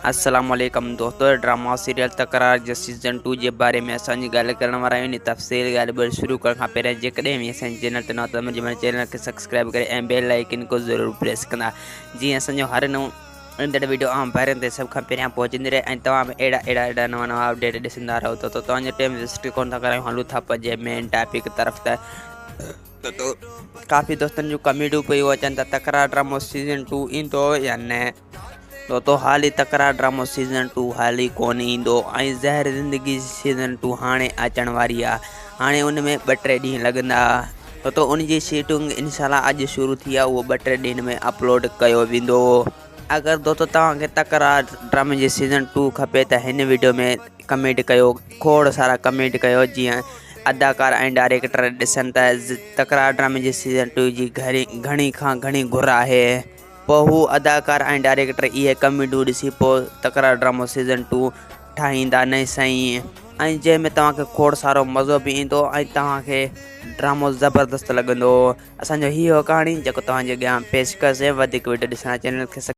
السلام عليڪم دوستو ڊراما سيريل تڪرار جي سيزن 2 جي باري ۾ اسان جي ڳالهه ڪرڻ وارا آهيون تفصيل ڳالهه ٻولهه شروع ڪرڻ کان پهريان جيڪڏهن اوهين اسان جي چينل تي نوان ته منهنجي چينل کي سبسڪرائب ڪري ۽ بيل آئيڪن کي ضرور پريس ڪندا جيئن اسان جو هر نئون ايندڙ ويڊيو عام ڀائرن تائين سڀ کان پهريان پهچندي رهي ۽ توهان به اهڙا اهڙا اهڙا نوان نوان اپڊيٽ ڏسندا رهو ته توهان جو ٽائيم ويسٽ ڪونه ٿا ڪرايون هلون ٿا پنهنجي مين ٽاپڪ طرف ته ڪافي دوستن جون ڪمينٽون پيون اچن ته تڪرار ڊرامو سيزن 2 ايندو يا نه. تو حالي تڪرار ڊرامو سيزن ٽو حالي ڪون ايندو ۽ زهر زندگي سيزن ٽو هاڻي اچڻ واري آ هاڻي ان ۾ ٻه ٽي ڏينهن لڳندا تو ان جي شيٽنگ انشاء الله اڄ شروع ٿي آ اهو ٻه ٽي ڏينهن ۾ اپلوڊ ڪيو ويندو اگر دوستو توهان کي تڪرار ڊرامي جي سيزن ٽو کپي ته هن ويڊيو ۾ ڪمينٽ ڪيو کوڙ سارا ڪمينٽ ڪيو جيئن اداڪار ۽ ڊائريڪٽر ڏسن ته تڪرار ڊرامي جي سيزن ٽو جي گهڻي کان گهڻي گهر آهي. پوء هو اداڪار ۽ ڊائريڪٽر اهي ڪميڊيون ڏسي پوء تڪرار ڊرامو سيزن ٽو ٺاهيندا نئين سئين ۽ جنهن ۾ توهان کي کوڙ سارو مزو به ايندو ۽ توهان کي ڊرامو زبردست لڳندو اسان جو هي هو ڪهاڻي جيڪو توهان جي اڳيان پيش ڪيوسين وڌيڪ وڊيو ڏسڻ لاء چينل کي.